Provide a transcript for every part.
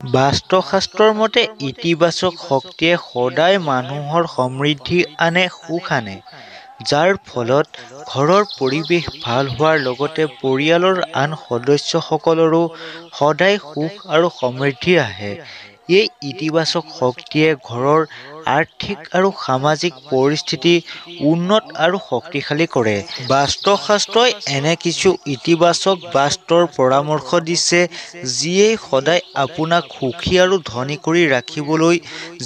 বাস্তুশাস্ত্ৰৰ মতে ইতিবাচক শক্তিয়ে সদায় মানুহৰ সমৃদ্ধি আনে, সুখ আনে, যাৰ ফলত ঘৰৰ পৰিৱেশ ভাল হোৱাৰ লগতে পৰিয়ালৰ আন সদস্যসকলৰো সদায় সুখ আৰু সমৃদ্ধি আহে। এই ইতিবাচক শক্তিয়ে ঘৰৰ আৰ্থিক আৰু সামাজিক পৰিস্থিতি উন্নত আৰু শক্তিশালী কৰে। বাস্তুশাস্ত্ৰই এনে কিছু ইতিবাচক বাস্তুৰ পৰামৰ্শ দিছে যিয়ে সদায় আপোনাক সুখী আৰু ধনী কৰি ৰাখিবলৈ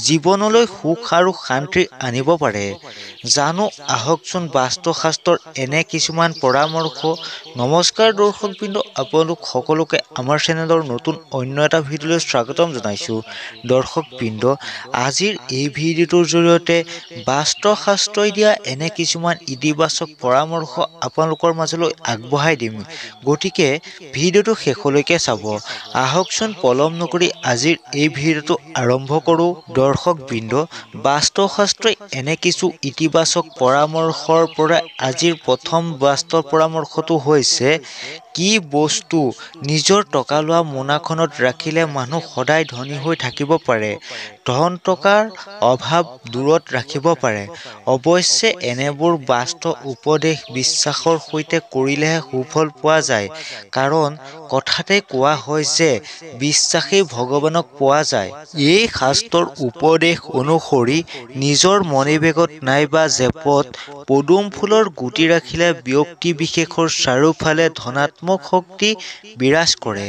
জীৱনলৈ সুখ আৰু শান্তি আনিব পাৰে। জানো আহকচোন বাস্তুশাস্ত্ৰৰ এনে কিছুমান পৰামৰ্শ। নমস্কাৰ দৰ্শকবৃন্দ, আপোনালোক সকলোকে আমাৰ চেনেলৰ নতুন অন্য এটা ভিডিঅ'লৈ স্বাগতম জনাইছোঁ। দৰ্শকবৃন্দ, আজিৰ এই ভিডিঅ'টোৰ জৰিয়তে বাস্তুশাস্ত্ৰই দিয়া এনে কিছুমান ইতিবাচক পৰামৰ্শ আপোনালোকৰ মাজলৈ আগবঢ়াই দিম, গতিকে ভিডিঅ'টো শেষলৈকে চাব। আহকচোন পলম নকৰি আজিৰ এই ভিডিঅ'টো আৰম্ভ কৰোঁ। দৰ্শকবৃন্দ, বাস্তুশাস্ত্ৰই এনে কিছু ইতিবাচক পৰামৰ্শৰ পৰা আজিৰ প্ৰথম বাস্তু পৰামৰ্শটো হৈছে কি বস্তু নিজৰ টকা লোৱা মোনাখনত ৰাখিলে মানুহ সদায় ধনী হৈ থাকিব পাৰে, ধন টকাৰ অভাৱ দূৰত ৰাখিব পাৰে। অৱশ্যে এনেবোৰ বাস্তু উপদেশ বিশ্বাসৰ সৈতে কৰিলেহে সুফল পোৱা যায়, কাৰণ কথাতে কোৱা হয় যে বিশ্বাসেই ভগৱানক পোৱা যায়। এই শাস্ত্ৰৰ উপদেশ অনুসৰি নিজৰ মণিবেগত নাইবা জেপত পদুম ফুলৰ গুটি ৰাখিলে ব্যক্তি বিশেষৰ চাৰিওফালে ধনাত্মক শক্তি বিৰাজ কৰে,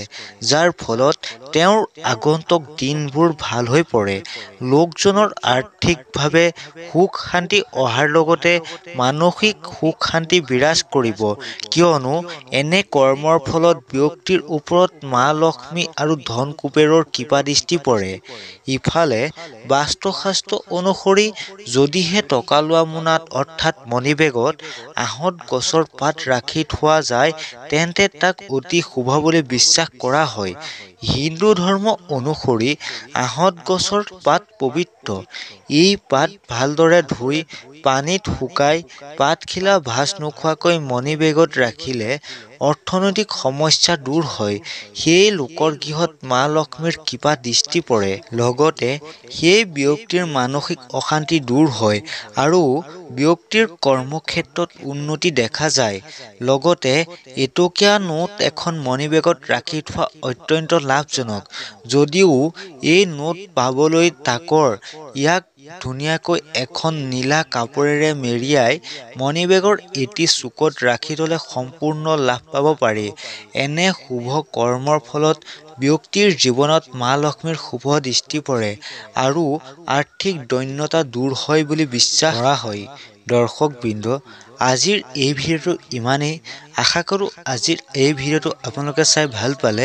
যাৰ ফলত তেওঁৰ আগন্তুক দিনবোৰ ভাল হৈ পৰে। লোকজনৰ আৰ্থিকভাৱে সুখ শান্তি অহাৰ লগতে মানসিক সুখ শান্তি বিৰাজ কৰিব, কিয়নো এনে কৰ্মৰ ফলত ব্যক্তিৰ ওপৰত মা লক্ষ্মী আৰু ধন কুবেৰৰ কৃপা দৃষ্টি পৰে। ইফালে বাস্তুশাস্ত্ৰ অনুসৰি যদিহে টকা লোৱা মোনাত অৰ্থাৎ মণিবেগত আহঁত গছৰ পাত ৰাখি থোৱা যায়, তেন্তে তাক অতি শুভ বুলি বিশ্বাস কৰা হয়। হিন্দু ধৰ্ম অনুসৰি আহঁত গছৰ পাত পবিত্ৰ। এই পাত ভালদৰে ধুই পানীত শুকাই পাতখিলা ভাঁজ নোখোৱাকৈ মণিবেগত ৰাখিলে অৰ্থনৈতিক সমস্যা দূৰ হয়। সেই লোকৰ গৃহত মা লক্ষ্মীৰ কৃপা দৃষ্টি পৰে, লগতে সেই ব্যক্তিৰ মানসিক অশান্তি দূৰ হয় আৰু ব্যক্তিৰ কৰ্মক্ষেত্ৰত উন্নতি দেখা যায়। লগতে এটকীয়া নোট এখন মণিবেগত ৰাখি থোৱা অত্যন্ত লাভজনক। যদিও এই নোট পাবলৈ তাকৰ, ইয়াক ধুনীয়াকৈ এখন নীলা কাপোৰেৰে মেৰিয়াই মণিবেগৰ এটি চুকত ৰাখি থ'লে সম্পূৰ্ণ লাভ পাব পাৰি। এনে শুভ কৰ্মৰ ফলত ব্যক্তিৰ জীৱনত মা লক্ষ্মীৰ শুভ দৃষ্টি পৰে আৰু আৰ্থিক দৈন্যতা দূৰ হয় বুলি বিশ্বাস কৰা হয়। দৰ্শকবৃন্দ, আজিৰ এই ভিডিঅ'টো ইমানেই। আশা কৰোঁ আজিৰ এই ভিডিঅ'টো আপোনালোকে চাই ভাল পালে।